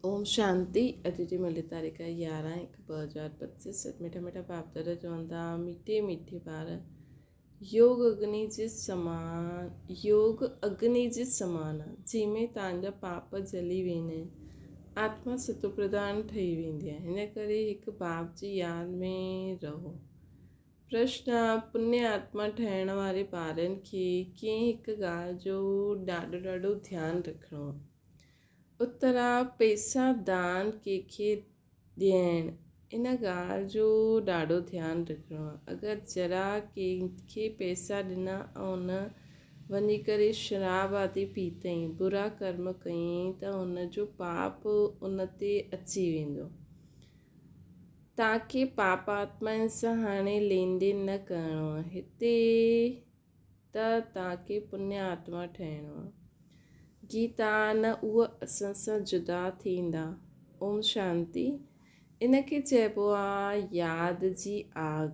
اوم شانتي اڄ جي ملي تاريخ 11 1 2025 مٺا مٺا باپ دادا چون ٿا مٺي مٺي ٻار يوگ اگني جي سمان يوگ اگني جي سمان آ جنهن ۾ توهان جا پاپ جلي ويندا آهن آتما ستو پرڌان ٺهي ويندي آهي هن ڪري هڪ باپ جي ياد ۾ رهو پرشن پني آتما ٺهڻ واري ٻارن کي ڪنهن هڪ ڳالهه جو ڏاڍو ڏاڍو ڌيان رکڻو آ اترا پئسا دان ڪنهن کي ڏيڻ ان ڳالهه جو ڏاڍو ڌيان رکڻو آهي. اگر ذرا ڪنهن کي پئسا ڏنا ۽ ان وڃي ڪري شراب آدي پيتائين، برا ڪرم ڪيائين ته ان جو پاپ ان تي اچي ويندو. توهان کي پاپ آتمائن سان هاڻي لين دين نه ڪرڻو آهي. هتي ته توهان کي پڃ آتما ٺهڻو آ. گيتا، نه اهي اسان سان جدا ٿيندا. اوم شانتي. ان کي چئبو آ ياد جي آگ.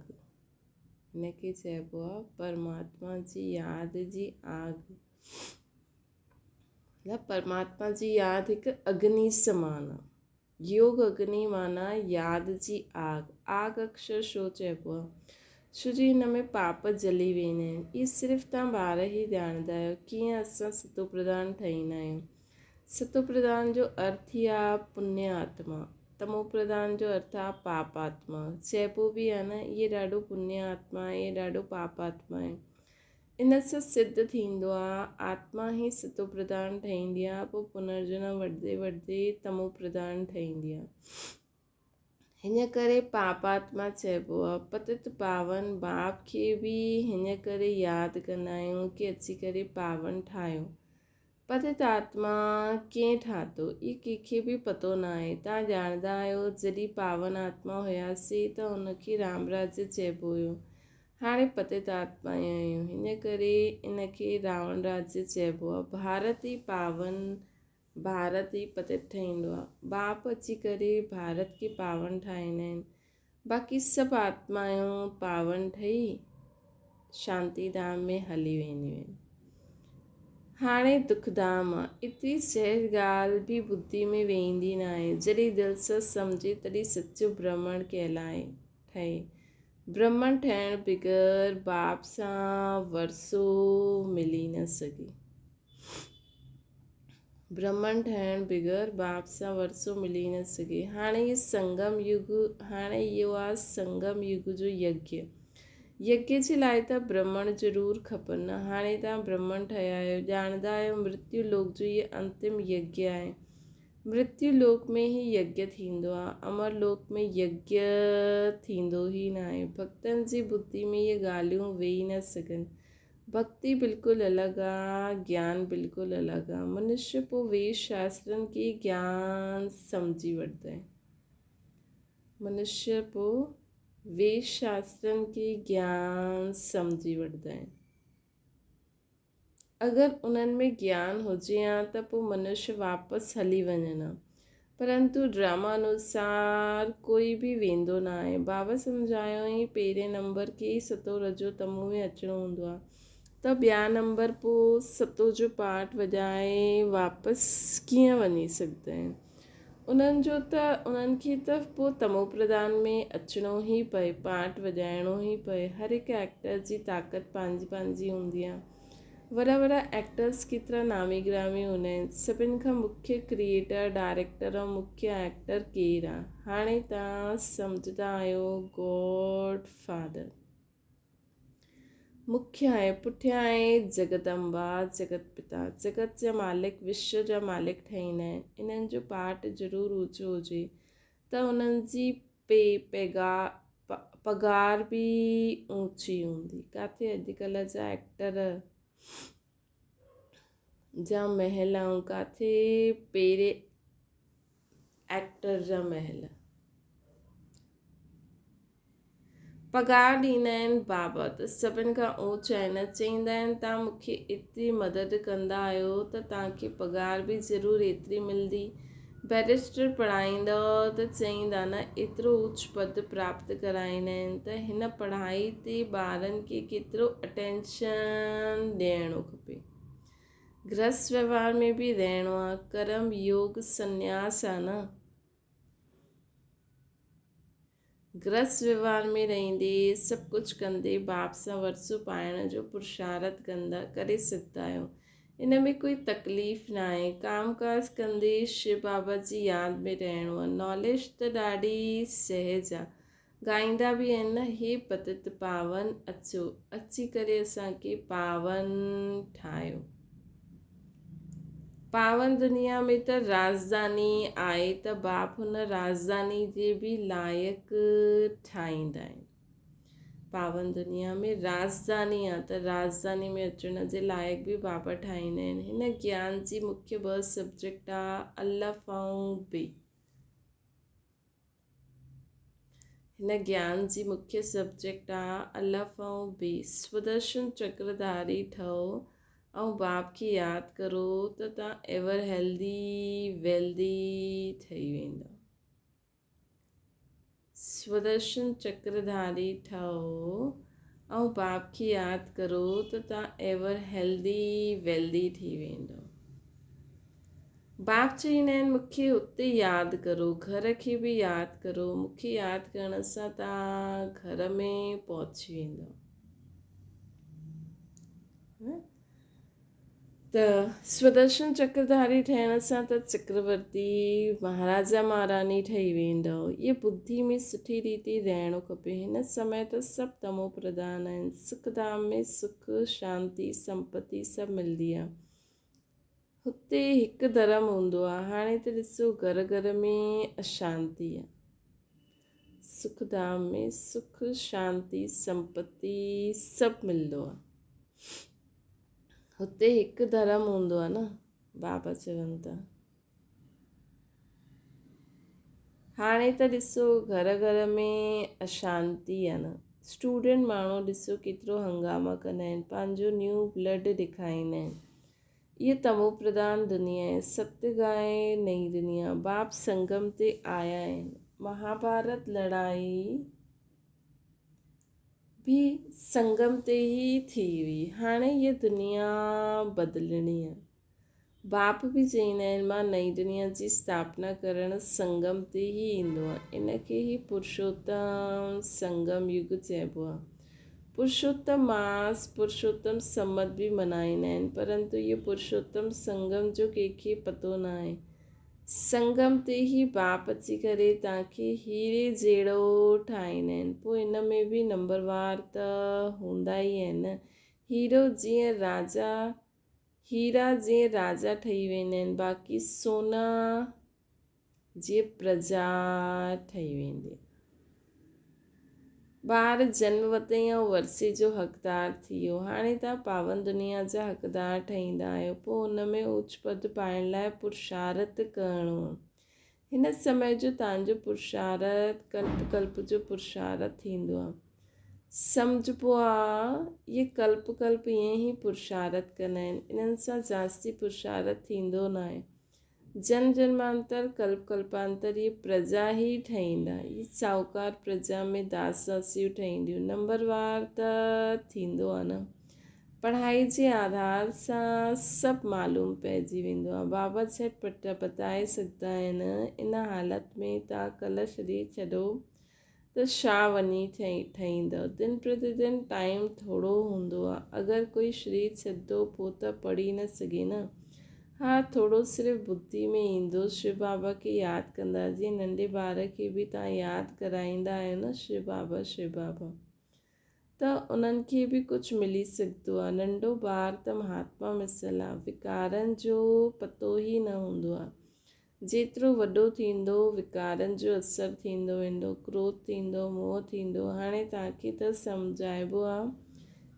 ان کي چئبو آ پرماتما جي ياد جي آگ. مطلب پرماتما جي ياد هڪ اگني سمان آ. يوگ اگني معنيٰ ياد جي آگ. آگ اڪشر ڇو چئبو آهي؟ ڇو جو هن ۾ پاپ جلي ويندا آهن. اهي صرف توهان ٻار ئي ڄاڻندا آهيو ڪيئن اسان ستو پرڌان ٺهيندا آهيون. ستو پرڌان جو ارٿ ئي آهي پڃ آتما. تمو پرڌان جو ارٿ آهي پاپ آتما. چئبو به آهي نه اهي ڏاڍو پڃ آتما آهي اهي ڏاڍو پاپ آتما آهي. ان سان سڌ ٿيندو آ، آتما ئي ستو پرڌان ٺهيندي آ، پوء پنرجنم وٺندي وٺندي تمو پرڌان ٺهيندي آ. هن ڪري پاپ آتما چئبو آ. پتت پاون باپ کي به هن ڪري ياد ڪندا آهيون ڪي اچي ڪري پاون ٺاهيو. پتت آتما ڪئين ٺاتو، اهو ڪنهن کي به پتو ناهي. توهان ڄاڻندا آهيو، جڏهن پاون آتما هياسين ته ان کي رام راجيه چئبو هيو. هاڻي پتت آتما آهيون، هن ڪري ان کي راوڻ راجيه چئبو آهي. ڀارت ئي پاون، ڀارت ئي پتت ٺهيندو آهي. باپ اچي ڪري ڀارت کي پاون ٺاهيندا آهن. باقي سڀ آتمائون پاون ٺهي شانتي ڌام ۾ هلي وينديون آهن. هاڻي دک ڌام آ. ايتري سهج ڳالهه به ٻڌي ۾ ويهندي ناهي. جڏهن دل سان سمجهي تڏهن سچو برهمڻ ڪهلائي ٺهي. برهمڻ ٺهڻ بغير باپ سان ورثو ملي نه سگهي. برهمڻ ٺهڻ بغير باپ سان ورثو ملي نه سگهي. هاڻي هي سنگم يگ، هاڻي اهو آ سنگم يگ جو يگيه. يگيه جي لاء ته برهمڻ ضرور کپن نه. هاڻي توهان برهمڻ ٺهيا آهيو. ڄاڻندا آهيو مرتيو لوڪ جو هي انتم يگيه آهي. مرتيو لوڪ ۾ هي يگيه ٿيندو آ. امر لوڪ ۾ يگيه ٿيندو ئي ناهي. ڀڳتن جي ٻڌي ۾ اهي ڳالهيون ويهي نه سگهن. ڀڳتي بلڪل الڳ آ، گيان بلڪل الڳ آ. منشي پوء ويد شاسترن کي گيان سمجهي وٺندا آهن. منشي پوء ويد شاسترن کي گيان سمجهي وٺندا آهن. اگر انهن ۾ گيان هجي ها ته پوء منشي واپس هلي وڃن ها. پرنتو ڊراما انوسار ڪوئي به ويندو نه آهي. بابا سمجهايو ائين پهرين نمبر کي ئي ستو رجو تمو ۾ اچڻو هوندو آهي ته ٻيا نمبر پو ستو جو پارٽ وڄائي واپس ڪيئن وڃي سگهندا آهن. انهن جو ته انهن کي ته پو تمو پرڌان ۾ اچڻو ئي پئي پارٽ وڄائڻو ئي پئي. هر هڪ ايڪٽر جي طاقت پنهنجي پنهنجي هوندي آهي. وڏا وڏا ايڪٽرس ڪيترا نامي گرامي هوندا آهن. سڀن کان مکيه ڪريئيٽر، ڊائريڪٽر ۽ مکيه ايڪٽر ڪير آ؟ هاڻي توهان سمجهندا آهيو گاڊ فادر مکيه آهي، پٺيان آهي جڳت امبا، جڳت پتا، جڳت جا مالڪ، وشو جا مالڪ ٺهيندا آهن. انهن جو پارٽ ضرور اوچو هجي ته انهن جي پي پگهار به اوچي هوندي. ڪاٿي اڄڪلهه جا ايڪٽر جا محل ۽ ڪاٿي پهرين ايڪٽر جا محل. پگهار ڏيندا آهن بابا ته سڀن کان اوچ آهن چئيندا آهن توهان مون کي ايتري مدد ڪندا آهيو ته توهان کي پگهار به ضرور ايتري ملندي بئريسٽر پڙهائيندؤ ته چئيندا نه ايترو اوچ پد پراپت ڪرائيندا آهن ته هن پڙهائي تي ٻارن کي ڪيترو اٽينشن ڏيڻو کپي. گرهست وهنوار ۾ به رهڻو آ. ڪرم يوگ سنياس آ نه. گرهست وهنوار ۾ رهندي سڀ ڪجهه ڪندي باپ سان ورثو پائڻ جو پرشارٿ ڪندا ڪري سگهندا آهيو. ان ۾ ڪوئي تڪليف ناهي. ڪام ڪاج ڪندي شو بابا جي ياد ۾ رهڻو آهي. ناليج ته ڏاڍي سهج آ. ڳائيندا به آهن نه هي پتت پاون اچو اچي ڪري اسان کي پاون ٺاهيو. پاون دنيا ۾ ته رازداني آهي ته باپ هن رازداني جي به لائق ٺاهيندا آهن. پاون دنيا ۾ رازداني آ ته رازداني ۾ اچڻ جي لائق به بابا ٺاهيندا آهن. هن گيان جي مکيه ٻه سبجيڪٽ آ الف ۽ بي. هن گيان جي مکيه سبجيڪٽ آ الف ۽ بي. سودرشن چڪرڌاري ٺهو ۽ باپ کي ياد ڪرو ته تان ايور هيلدي ويلدي ٺهي ويندؤ. سودرشن چڪرڌاري ٺهو ۽ باپ کي ياد ڪرو ته تان ايور هيلدي ويلدي ٿي ويندؤ. باپ چئيندا آهن، مون کي اتي ياد ڪرو، گهر کي به ياد ڪرو، مون کي ياد ڪرڻ سان توهان گهر ۾ پهچي ويندؤ. ته سودرشن چڪرڌاري ٺهڻ سان ته چڪرورتي مهاراجا مهاراني ٺهي ويندؤ. اهي ٻڌي ۾ سٺي ريتي رهڻو کپي. هن سمي ته سڀ تمو پرڌان آهن. سک ڌام ۾ سک، شانتي، سمپتي سڀ ملندي آهي. هتي هڪ ڌرم هوندو آ، هاڻي ته ڏسو گهر گهر ۾ اشانتي آ. سک ڌام ۾ سک، شانتي، سمپتي سڀ ملندو آ. هتي هڪ ڌرم هوندو آ نه، بابا چون ٿا. هاڻي ته ڏسو گهر گهر ۾ اشانتي آ نه. اسٽوڊنٽ ماڻهو ڏسو ڪيترو هنگاما ڪندا آهن، پنهنجو نيو بلڊ ڏيکاريندا آهن. اهي تمو پرڌان دنيا آهي، ست گاهي نئين دنيا. باپ سنگم تي آيا آهن. مهاڀارت لڙائي به سنگم تي ئي ٿي هئي. هاڻي هيء دنيا بدلڻي آ. باپ به چئيندا آهن، مان نئين دنيا جي اسٿاپنا ڪرڻ سنگم تي ئي ايندو آهيان. ان کي ئي پرشوتم سنگم يگ چئبو آهي. پرشوتم ماس، پرشوتم سمت به منائيندا آهن، پرنتو اهو پرشوتم سنگم جو ڪنهن کي پتو نه آهي. سنگم تي ئي باپ اچي ڪري توهان کي هيري جهڙو ٺاهيندا آهن. پوء ان ۾ به نمبروار ته هوندا ئي آهن نه. هيرو جيئن راجا هيرا جيئن راجا ٺهي ويندا آهن، باقي سونا جيئن پرجا ٺهي ويندي آهي. ٻار جنم وتئي ۽ ورثي جو حقدار ٿي ويو. هاڻي توهان پاون دنيا جا حقدار ٺهيندا آهيو، پوء ان ۾ اوچ پد پائڻ لاء پرشارٿ ڪرڻو آهي. هن سمي جو توهان جو پرشارٿ ڪلپ ڪلپ جو پرشارٿ ٿيندو آهي. سمجهبو آهي اهي ڪلپ ڪلپ ائين ئي پرشارٿ ڪندا آهن. انهن سان جاستي پرشارٿ ٿيندو ناهي. جنم جنمانتر ڪلپ ڪلپانتر اهي پرجا ئي ٺهيندا. اهي ساهوڪار پرجا ۾ داس داسيون ٺهينديون. نمبروار ته ٿيندو آهي نه. پڙهائي جي آڌار سان سڀ معلوم پئجي ويندو آهي. بابا جهٽ پٽ بتائي سگهندا آهن. ان حالت ۾ توهان ڪلهه شرير ڇڏو ته ڇا وڃي ٺهيندؤ. دن پرتي دن ٽائيم ٿورو هوندو آهي. اگر ڪوئي شرير ڇڏندو پوء ته پڙهي نه سگهي نه. ها ٿورو صرف ٻڌي ۾ ايندو. شو بابا کي ياد ڪندا جيئن ننڍي ٻار کي به توهان ياد ڪرائيندا آهيو نه شو بابا شو بابا. ته انهن کي به ڪجهه ملي سگهندو آهي. ننڍو ٻار ته مهاتما مثل آهي. وڪارن جو پتو ئي نه هوندو آهي. جيترو وڏو ٿيندو، وڪارن جو اثر ٿيندو ويندو. ڪروڌ ٿيندو، موهه ٿيندو. هاڻي توهان کي ته سمجهائبو آهي.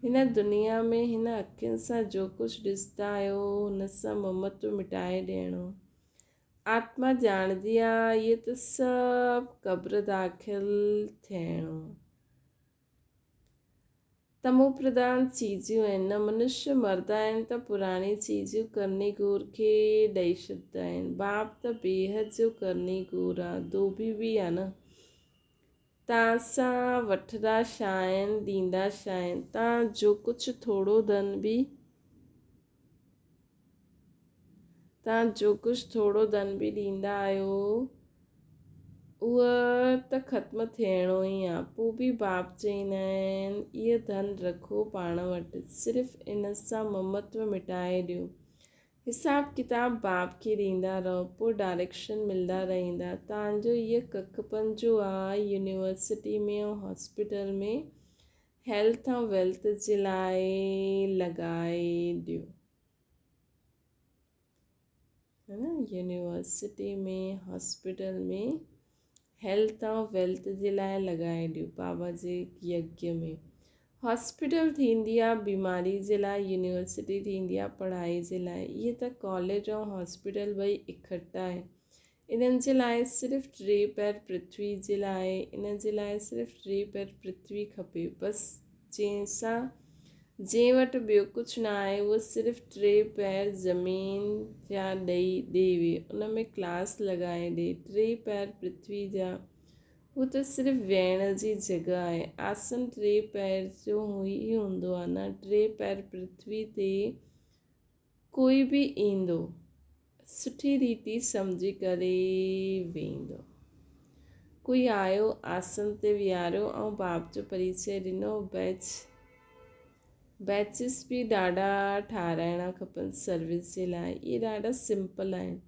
هن دنيا ۾ هن اکين سان جو ڪجهه ڏسندا آهيو، ان سان ممتو مٽائي ڏيڻو. آتما ڄاڻندي آهي، اهي ته سڀ قبر داخل ٿيڻو. تمو پرڌان چيزيون آهن نه منشيه مردا آهن ته پراڻي چيزيون ڪرني گور کي ڏئي ڇڏدا آهن. باپ ته بيحد جو ڪرني گور آ، ڌوٻي به آ نه. تان سان وٺدا ڇا آهن، ڏيندا ڇا آهن. تان جو ڪجهه ٿورو ڌن به. توهان جو ڪجهه ٿورو ڌن به ڏيندا آهيو، اهو ته ختم ٿيڻو ئي آ. پوء به باپ چئيندا آهن، اهو ڌن رکو پاڻ وٽ، صرف ان سان ممتو مٽائي ڏيو. حساب ڪتاب باپ کي ڏيندا رهو، پوء ڊائريڪشن ملدا رهندا. توهان جو اهو ڪک پنجو آ، يونيورسٽي ۾ ۽ هاسپيٽل ۾ هيلٿ ۽ ويلٿ جي لاء لڳائي ڏيو. يونيورسٽي ۾ هاسپيٽل ۾ هيلٿ ۽ ويلٿ جي لاء لڳائي ڏيو بابا جي يگيه ۾ هاسپيٽل ٿيندي آ بيماري جي لاء يونيورسٽي ٿيندي آ پڙهائي جي لاء اهي ته ڪاليج ۽ هاسپيٽل ٻئي اکٽا آهن انهن جي لاء صرف ٽي پهر پرٿوي جي لاء انهن جي لاء صرف ٽي پهر پرٿوي کپي بس جنهن سان جنهن وٽ ٻيو ڪجهه نه آهي اهو صرف ٽي پهر زمين جا ڏئي ڏيوي ان ۾ ڪلاس لڳائي ڏي ٽي پهر پرٿوي جا هو ته صرف ويهڻ جي جڳهه آهي آسن ٽي پهر جو ئي هوندو آهي نه ٽي پهر پرٿوي تي ڪوئي به ايندو سٺي ريتي سمجهي ڪري ويندو. ڪوئي آيو آسن تي ويهاريو ۽ باپ جو پريچئه ڏنو. بيچ بيچز به ڏاڍا ٺاهرائڻا کپن سروس جي لاء. اهي ڏاڍا سمپل آهن.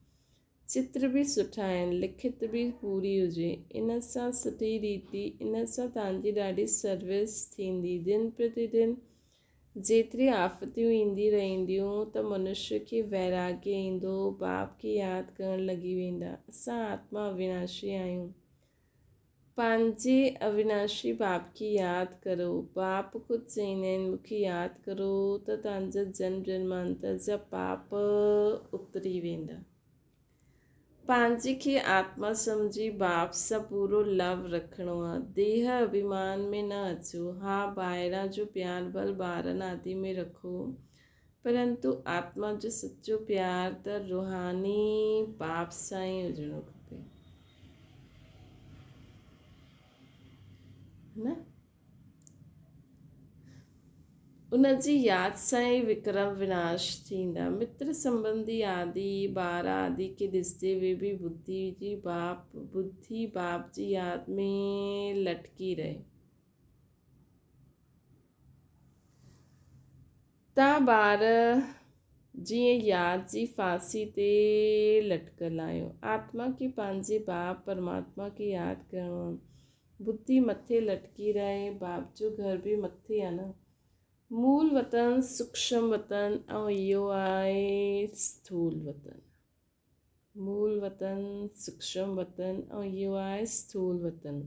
چتر به سٺا آهن. لکت به پوري هجي. ان سان سٺي ريتي ان سان توهان جي ڏاڍي سروس ٿيندي. دن پرتي دن جيتري آفتيون ايندي رهنديون ته منشيء کي ويراڳيه ايندو، باپ کي ياد ڪرڻ لڳي ويندا. اسان آتما اويناشي آهيون. پنهنجي اويناشي باپ کي ياد ڪرو. باپ خود چئيندا آهن، مون کي ياد ڪرو ته توهان جا جنم جنمانتر جا پاپ اتري ويندا. پنهنجي کي آتما سمجهي باپ سان پورو لو رکڻو آ. ديهه اڀيمان ۾ نه اچو. ها ٻاهران جو پيار ڀل ٻارن آدي ۾ رکو پرنتو آتما جو سچو پيار ته روحاني باپ سان ئي هجڻو کپي. نه؟ ان جي ياد سان ئي وڪرم وناش ٿيندا. متر سنٻنڌي آدي، ٻار آدي کي ڏسندي هوئي به ٻڌي جي باپ، ٻڌي باپ جي ياد ۾ لٽڪي رهي. تان ٻار جيئن ياد جي ڦاسي تي لٽڪل آهيو. آتما کي پنهنجي باپ پرماتما کي ياد ڪرڻو آهي. ٻڌي مٿي لٽڪي رهي، باپ جو گهر به مٿي آ نه. مول وطن، سوکشم وطن ۽ اهو آهي اسٿول وطن. مول وطن، سوکشم وطن ۽ اهو آهي اسٿول وطن.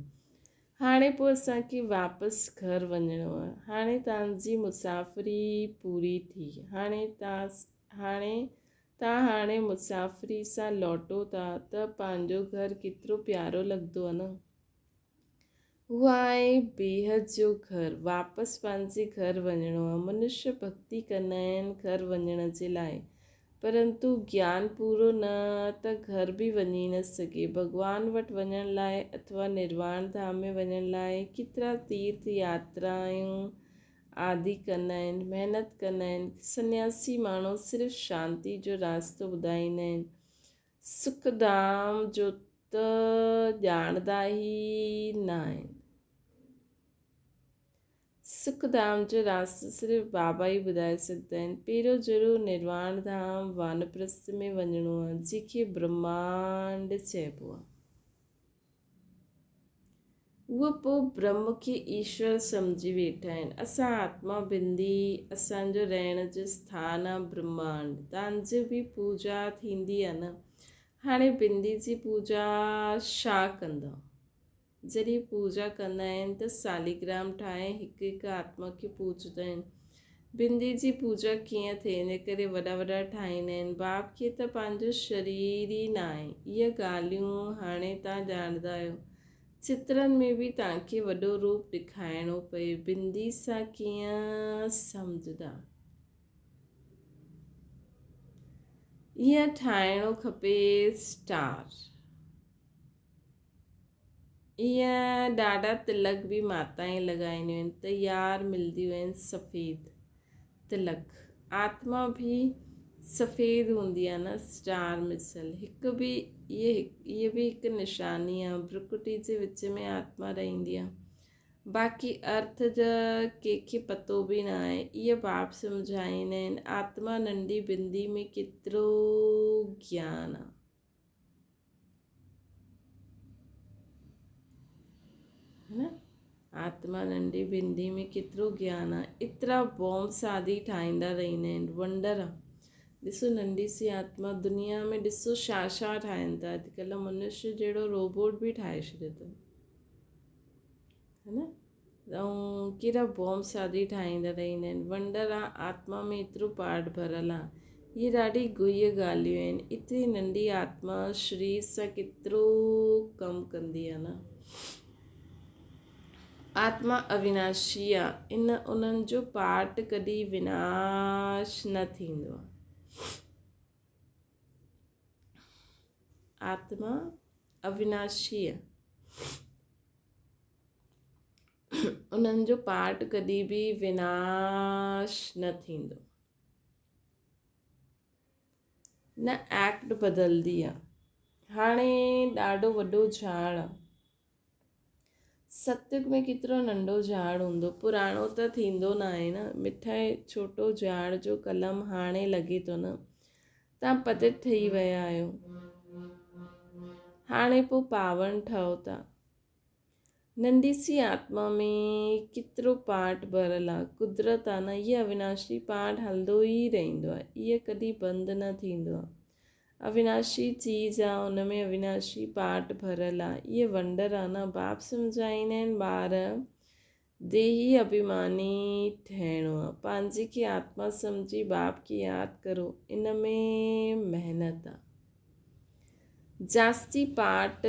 هاڻي پوء اسان کي واپس گهر وڃڻو آ. هاڻي توهان جي مسافري پوري ٿي. هاڻي توهان هاڻي تان هاڻي مسافري سان لوٽو ٿا ته پنهنجو گهر ڪيترو پيارو لڳندو آ نه. هو آهي بيحد جو گهر. واپس پنهنجي گهر وڃڻو آ. منشيه ڀڳتي ڪندا آهن گهر وڃڻ جي لاء. پرنتو گيان پورو نه ته گهر به وڃي نه سگهي. ڀڳوان وٽ وڃڻ لاء اٿوا نرواڻ ڌام ۾ وڃڻ لاء ڪيترا تيرٿ ياترائون آدي ڪندا آهن، محنت ڪندا آهن. سنياسي ماڻهو صرف شانتي جو راستو ٻڌائيندا آهن. سک ڌام جو ته ڄاڻندا ئي نه آهن. سک ڌام جو راستو صرف بابا ئي ٻڌائي سگهندا آهن. پهريون ضرور نرواڻ ڌام وانپرست ۾ وڃڻو آهي، جنهن کي برهمانڊ چئبو آهي. اهي پوء برهم کي ايشور سمجهي ويٺا آهن. اسان آتما بندي، اسان جو رهڻ جو اسٿان آ برهمانڊ. تان جي به پوڄا ٿيندي آ نه. هاڻي بندي جي پوڄا ڇا ڪندا؟ جڏهن پوڄا ڪندا آهن ته ساليگرام ٺاهي هڪ هڪ آتما کي پوڄندا آهن. بندي جي پوڄا ڪيئن ٿئي ان ڪري وڏا وڏا ٺاهيندا آهن. باپ کي ته پنهنجو شرير ئي ناهي. اهي ڳالهيون هاڻي توهان ڄاڻندا آهيو. چترن ۾ به توهان کي وڏو روپ ڏيکارڻو پئي. بندي سان ڪيئن سمجهندا؟ ائين ٺاهڻو کپي اسٽار. ايئن ڏاڍا تلڪ به ماتائين لڳائينديون آهن تيار ملديون آهن سفيد تلڪ. آتما به سفيد هوندي آهي نه اسٽار مثل هڪ به اهي اهي به هڪ نشاني آهي ڀرڪٽي جي وچ ۾ آتما رهندي آهي باقي ارٿ جا ڪنهن کي پتو به نه آهي اهي باپ سمجهائيندا آهن آتما ننڍي بندي ۾ ڪيترو گيان آهي. نه آتما ننڍي بندي ۾ ڪيترو گيان آ ايترا بومب سادي ٺاهيندا رهندا آهن ونڊر آ ڏسو ننڍي سي آتما دنيا ۾ ڏسو ڇا ڇا ٺاهن ٿا اڄڪلهه منش جهڙو روبوٽ به ٺاهي ڇڏيو اٿن ها نه ۽ ڪهڙا بومب شادي ٺاهيندا رهندا آهن. ونڊر آ آتما ۾ ايترو پاٺ ڀريل آ. اهي ڏاڍي گهيء ڳالهيون آهن. ايتري ننڍي آتما شرير سان ڪيترو ڪم ڪندي آ نه. آتما اويناشي آ. ان انهن جو پاٺ ڪڏهن وناش نه ٿيندو آ. آتما اويناشي آ. انهن جو پاٺ ڪڏهن به وناش نه ٿيندو. نه ايڪٽ بدلدي آ. هاڻي ڏاڍو وڏو جهاڙ آ. ستيگ ۾ ڪيترو ننڍو جهاڙ هوندو. پراڻو ته ٿيندو ناهي نه. مٺائي ڇوٽو جهاڙ جو قلم هاڻي لڳي ٿو نه. تان پتيت ٺهي ويا آهيو. هاڻي پوء پاون ٺهو ٿا. ننڍي سي آتما ۾ ڪيترو پاٺ ڀريل آ. قدرت آ نه اهي اويناشي پاٺ هلندو ئي رهندو آ. اهي ڪڏهن بند نه ٿيندو آ. اويناشي چيز آ ان ۾ اويناشي پاٺ ڀريل آ. اهي ونڊر آ نه. باپ سمجهائيندا آهن ٻار ديهي اڀيماني ٺهڻو آ. پنهنجي کي آتما سمجهي باپ کي ياد ڪرو. ان ۾ محنت آ. جاستي پاٽ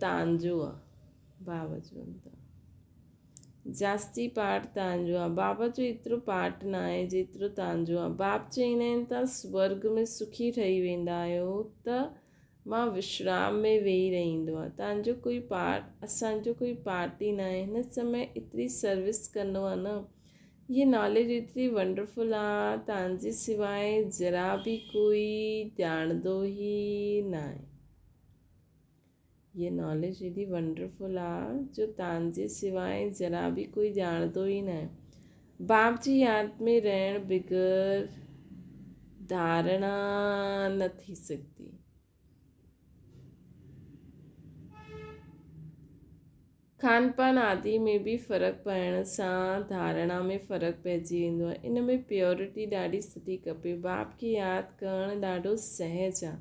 تانجو آ. بابا چون ٿا. جاستي پاٽ تانجو آ. بابا جو ايترو پاٽ ناهي جيترو تانجو آ. باپ چئيندا آهن تان سورڳ ۾ سکي ٺهي ويندا آهيو ته مان وشرام ۾ ويهي رهندو آهيان. توهان جو ڪوئي پارٽ اسان جو ڪوئي پارٽ ئي ناهي. هن سمي ايتري سروس ڪندو آهيان نه. هيء ناليج ايتري ونڊرفل آ توهان جي سواء ذرا به ڪوئي ڄاڻندو ئي ناهي. هيء ناليج ايڏي ونڊرفل آ جو توهان جي سواء ذرا به ڪوئي ڄاڻندو ئي ناهي. باپ جي ياد ۾ رهڻ بغير ڌارڻا نه ٿي سگهندي. کان پان آدي ۾ به فرق پئڻ سان ڌارڻا ۾ فرق پئجي ويندو آهي. ان ۾ پيورٽي ڏاڍي سٺي کپي. باپ کي ياد ڪرڻ ڏاڍو سهج آهي.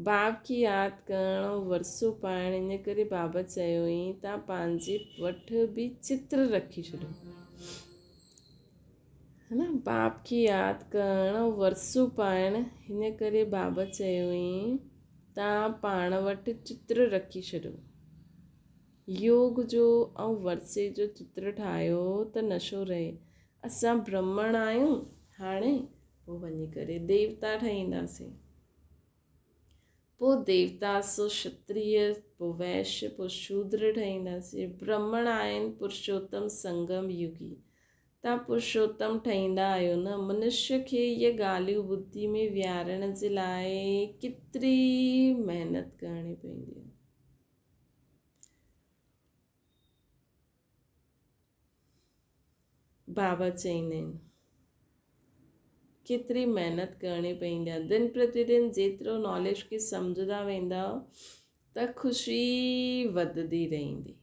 باب کي ياد ڪرڻ ۽ ورثو پائڻ ان ڪري بابا چيو هئين تان پنهنجي وٺ به چتر رکي ڇڏيو. ها نه باب کي ياد ڪرڻ ۽ ورثو پائڻ ان ڪري بابا چيو هئين تان پاڻ وٽ چتر رکي ڇڏيو. يوگ جو ۽ ورثي جو چتر ٺاهيو ته نشو رهي. اسان برهمڻ آهيون هاڻي پوء وڃي ڪري ديوتا ٺهينداسين. پوء ديوتا، سو شتريه، پوء ويش، پوء شودر ٺهينداسين. برهمڻ آهن پرشوتم سنگم يگي. تان پرشوتم ٺهيندا آهيو نه؟ منشيه کي اهي ڳالهيون ٻڌي ۾ ويهارڻ جي لاء ڪيتري محنت ڪرڻي پوندي آهي. بابا چئيندا آهن. ڪيتري محنت ڪرڻي پوندي آهي. دن پرتي دن جيترو ناليج کي سمجهندا ويندا ته خوشي وڌندي رهندي.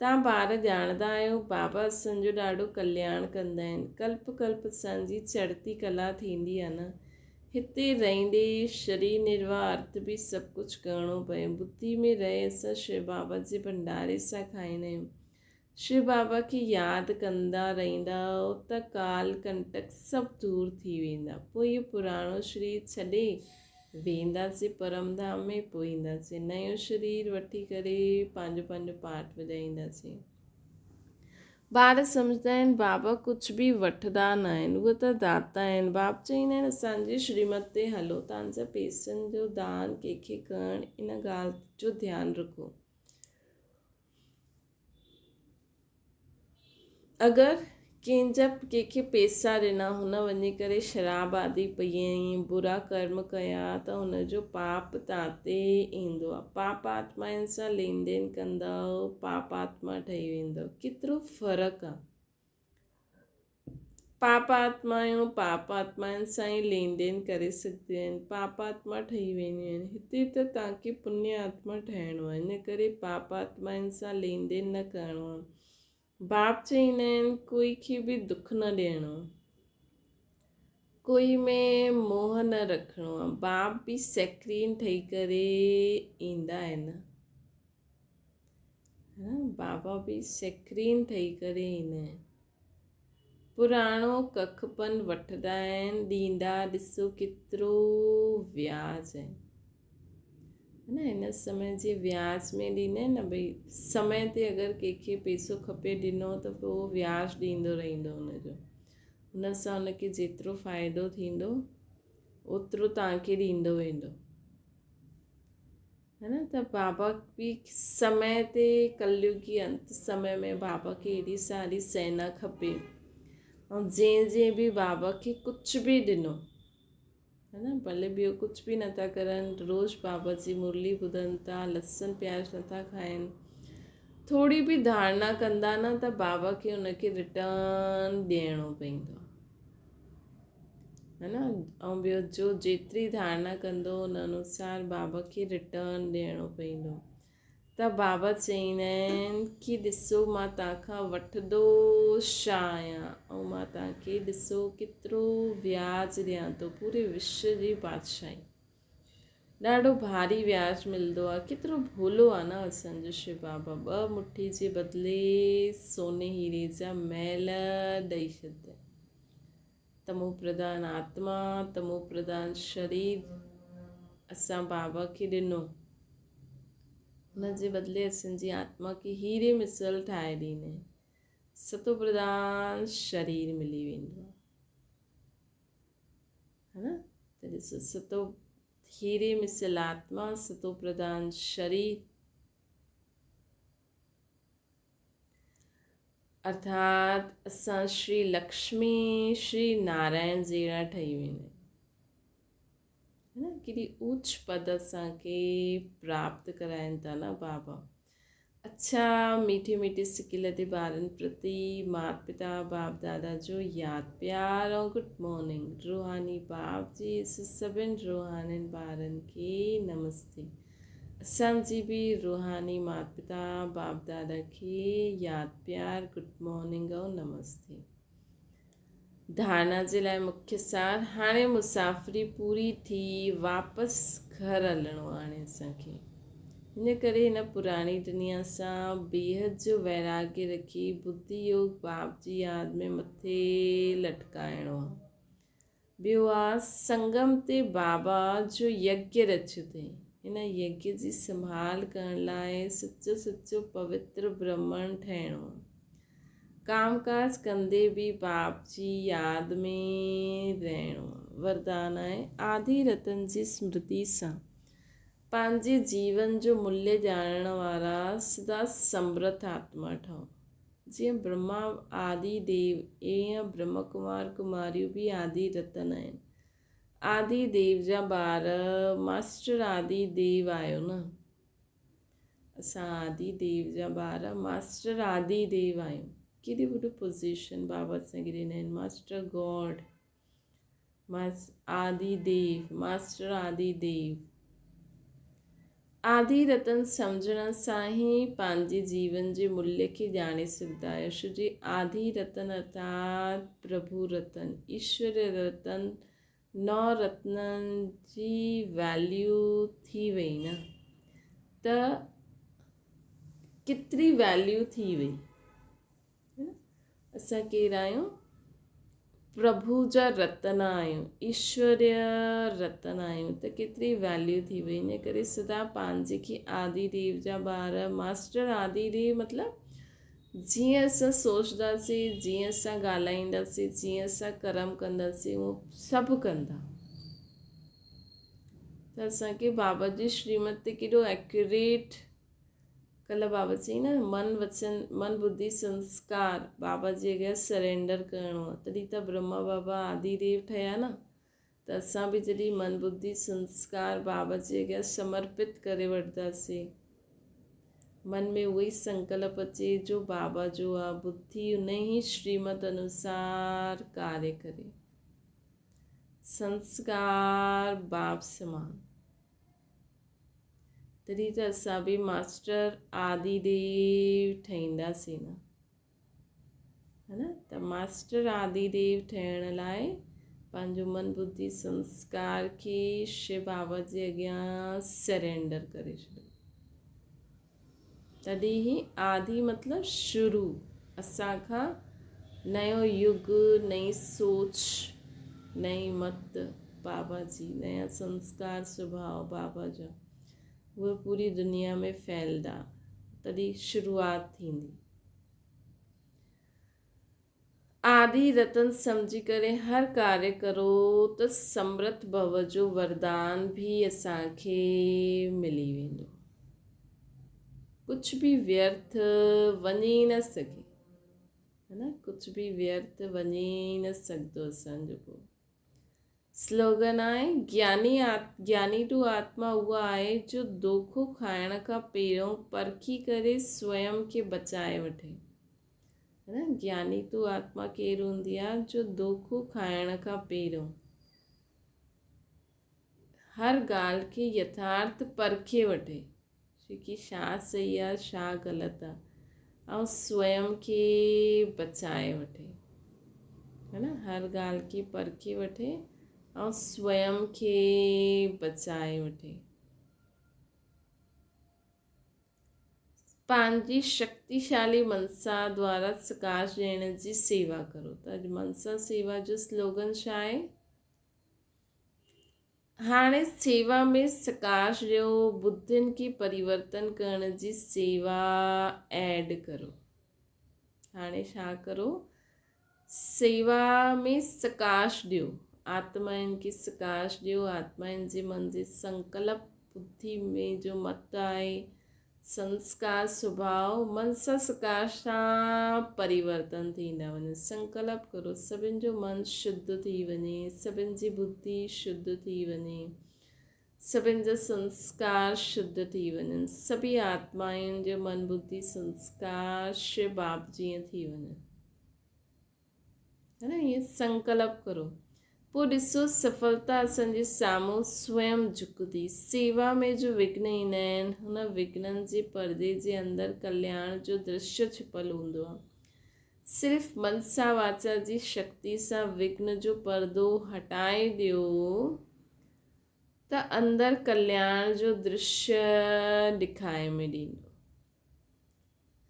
تان ٻار ڄاڻندا آهيو بابا اسان جو ڏاڍو ڪلياڻ ڪندا آهن. ڪلپ ڪلپ اسان جي چڙهتي ڪلا ٿيندي آهي نه. هتي رهندي شرير نرواهه ارٿ به سڀ ڪجهه ڪرڻو پئي. ٻڌي ۾ رهي اسان شو بابا جي ڀنڊاري سان کائيندا آهيون. شو بابا کي ياد ڪندا رهندؤ ته ڪال ڪنٽڪ سڀ دور ٿي ويندا. پوء اهو پراڻو شرير ڇڏي وينداسين پرم ڌام ۾، پوء اينداسين نيون شرير وٺي ڪري پنهنجو پنهنجو پارٽ وڄائينداسين. ٻار سمجهندا آهن بابا ڪجهه به وٺندا نه آهن، اهي ته داتا آهن. باپ چئيندا آهن اسان جي شريمت تي هلو، توهان جا پيسن جو دان ڪنهن کي ڪرڻ ان ڳالهه جو ڌيان رکو. اگر ڪنهن جا ڪنهن کي پيسا ڏنا، هن وڃي ڪري شراب آدي پيئي، برا ڪرم ڪيا ته هن جو پاپ تان تي ايندو آ. پاپ آتمائن سان لين دين ڪندؤ پاپ آتما ٺهي ويندؤ. ڪيترو فرق آ. پاپ آتمايون پاپ آتمائن سان ئي لين دين ڪري سگهنديون آهن، پاپ آتما ٺهي وينديون آهن. هتي ته توهان کي پڃ آتما ٺهڻو آهي، ان ڪري پاپ آتمائن سان لين دين نه ڪرڻو آهي. باپ چئيندا آهن ڪوئي کي به دک نه ڏيڻو، ڪوئي ۾ موهه نه رکڻو آ. باپ به سيڪرين ٺهي ڪري ايندا آهن ها بابا به سيڪرين ٺهي ڪري ايندا آهن. پراڻو ڪک پن وٺندا آهن ڏيندا ڏسو ڪيترو وياج آهي. نه هن سمي جي وياج ۾ ڏيندا آهن نه ڀئي سمي تي اگر ڪنهن کي پئسو کپي ڏنو ته پوء اهو وياج ڏيندو رهندو ان جو ان سان ان کي جيترو فائدو ٿيندو اوترو توهان کي ڏيندو ويندو ہے نه ته بابا به سمي تي ڪليوگي انت سمي ۾ بابا کي ايڏي ساري سينا کپي ۽ جنهن جنهن به بابا کي ڪجهه به ڏنو ها نه ڀلي ٻيو ڪجهه به نٿا ڪرن روز بابا جي مرلي ٻڌن ٿا لسن پياز نٿا کائن ٿوري به ڌارنا ڪندا نه ته بابا کي ان کي ريٽرن ڏيڻو پوندو ها نه ۽ ٻيو جو جيتري ڌارنا ڪندو ان انوسار بابا کي ريٽرن ڏيڻو پوندو ته بابا چئيندا آهن ڪي ڏسو مان توهان کان وٺندو ڇا آهيان ۽ مان توهان کي ڏسو ڪيترو وياج ڏيان ٿو پوري وشو جي بادشاهي ڏاڍو ڀاري وياج ملندو آهي ڪيترو ڀولو آهي نه اسان جو شو بابا ٻه مٺي جي بدلي سوني هيري جا محل ڏئي ڇڏيا تمو پرڌان آتما تمو پرڌان شرير اسان بابا کي ڏنو ان جي بدلي اسان جي آتما کي هيري مثل ٺاهي ڏيندي ستو پرڌان شرير ملي ويندو آهي نه ته ڏسو ستو هيري مثل آتما ستو پرڌان شرير ارٿات اسان شري لڪشمي شري نارائڻ جهڙا ٺهي ويندا آهيون نه ڪيڏي اوچ پد اسان کي پراپت ڪرائن ٿا نه بابا اڇا ميٺي ميٺي سڪيل تي ٻارن پرتي مات پتا باپ دادا جو ياد پيار ۽ گڊ مارننگ روحاني باپ جي سڀن روحانين ٻارن کي نمستي اسان جي به روحاني مات پتا باپ دادا کي ياد پيار گڊ مارننگ ۽ نمستي. ڌارنا جي لاء مکيه سار هاڻي مسافري پوري ٿي واپس گهر هلڻو آهي اسان کي ان ڪري هن پراڻي دنيا سان بيحد جو ويراڳي رکي ٻڌي يوگ باپ جي ياد ۾ مٿي لٽڪائڻو آهي. ٻيو آ سنگم تي بابا جو يگيه رچيو اٿئي. هن يگيه جي سنڀال ڪرڻ لاء سچو سچو پوتر برهمڻ ٺهڻو آ. ڪام ڪاج ڪندي به باپ جي ياد ۾ رهڻو آ. وردان آهي آڌي رتن جي سمرتي سان پنهنجي جيون جو موليه ڄاڻڻ وارا سدا سمرٿ آتما ٺهو. جيئن برهما آدي ديو، ايئن برهما ڪمار ڪماريون به آدي رتن آهن. آدي ديو جا ٻار ماسٽر آدي ديو آهيو نه؟ اسان آدي ديو جا ٻار ماسٽر آدي ديو آهيون. ڪيڏي وڏو پوزيشن بابا اسان کي ڏنا آهن ماسٽر گاڊ. آدي ديو، ماسٽر آدي ديو. آدي رتن سمجهڻ سان ئي پنهنجي جيون جي موليه کي ڄاڻي سگهندا آهيو. ڇو جي آدي رتن ارٿات پرڀو رتن، ايشور رتن، نو رتنن جي ويليو ٿي وئي نه ته ڪيتري ويليو ٿي وئي. اسان ڪير آهيون؟ پرڀو جا رتن آهيون، ايشوريه رتن آهيون ته ڪيتري ويليو ٿي وئي. ان ڪري سدا پنهنجي کي آدي ديو جا ٻار، ماسٽر آدي ديو مطلب جيئن اسان سوچنداسين، جيئن اسان ڳالهائينداسين، جيئن اسان ڪرم ڪنداسين، اهو سڀ ڪندا. ته اسان کي بابا جي شريمت تي ڪيڏو ايڪيوريٽ ڪلهه بابا چئي نه من وچن من ٻڌي سنسڪار بابا جي اڳيان سرينڊر ڪرڻو آهي تڏهن ته برهما بابا آدي ديو ٺهيا نه ته اسان به جڏهن من ٻڌي سنسڪار بابا جي اڳيان سمرپت ڪري وٺنداسين من ۾ اهو ئي سنڪلپ اچي جو بابا جو آ ٻڌي ان ئي شريمت انوسار ڪاريه ڪري سنسڪار باب سمان تڏهن ته اسان به ماسٽر آدي ديو ٺهينداسين نه ها نه ته ماسٽر آدي ديو ٺهڻ لاء پنهنجو من ٻڌي سنسڪار کي شو بابا جي اڳيان سرينڊر ڪري ڇڏيو تڏهن ئي آدي مطلب شروع اسان کان نيو يگ نئين سوچ نئين مت بابا جي نيا سنسڪار سڀاء بابا جا اهي پوري دنيا ۾ ڦهلدا تڏهن شروعات ٿيندي. آدي رتن سمجهي ڪري هر ڪاريه ڪرو ته سمرت ڀو جو وردان به اسان کي ملي ويندو. ڪجهه به ويرٿ وڃي نه سگهي. ها نه ڪجهه به ويرٿ وڃي نه سگهندو اسان جو پوء. سلوگن آهي، گياني گياني ٽو آتما اها آهي جو دوکو کائڻ کان پهريون پرکي ڪري سويم کي بچائي وٺي. ها نه گياني ٽو آتما ڪير هوندي آهي جو دوکو کائڻ کان پهريون هر ڳالهه کي يٿارٿ پرکي وٺي. جيڪي ڇا صحيح آ ڇا غلط آ ۽ سويم کي بچائي وٺي ها نه هر ڳالهه کي پرکي وٺي ۽ سويم کي بچائي وٺي پنهنجي شڪتيشالي منسا دوارا سڪاش ڏيڻ جي سيوا ڪرو ته اڄ منسا سيوا جو سلوگن ڇا آهي؟ هاڻي سيوا ۾ سڪاش ڏيو، ٻڌين کي پريورتن ڪرڻ جي سيوا ايڊ ڪرو. هاڻي ڇا ڪرو؟ سيوا ۾ سڪاش ڏيو، آتمائن کي سڪاش ڏيو، آتمائن جي من جي سنڪلپ ٻڌي ۾ جو مت آهي، سنسڪار سڀاء من سنسڪار سان پريورتن ٿيندا وڃن. سنڪلپ ڪرو سڀن جو من شڌ ٿي وڃي، سڀن جي ٻڌي شڌ ٿي وڃي، سڀن جا سنسڪار شڌ ٿي وڃن، سڀئي آتمائن جو من ٻڌي سنسڪار شو باپ جيئن ٿي وڃن. ها نه ائين سنڪلپ ڪرو پوء ڏسو سڦلتا اسان جي سامهون سويم جهڪندي. سيوا ۾ جو وگهن ايندا آهن هن وگهنن جي پردي جي اندر ڪلياڻ جو درشيه ڇپل هوندو آهي. صرف منسا واچا جي شڪتي سان وگهن جو پردو هٽائي ڏيو ته اندر ڪلياڻ جو درشيه ڏکائي ۾ ڏيندو.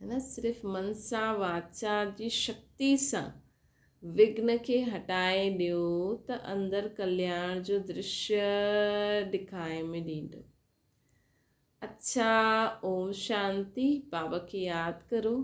نه صرف منسا واچا جي شڪتي سان وگهن کي هٽائي ڏيو ته اندر ڪلياڻ جو درشيه ڏکائي ۾ ڏيندو. اڇا اوم شانتي بابا کي ياد ڪرو.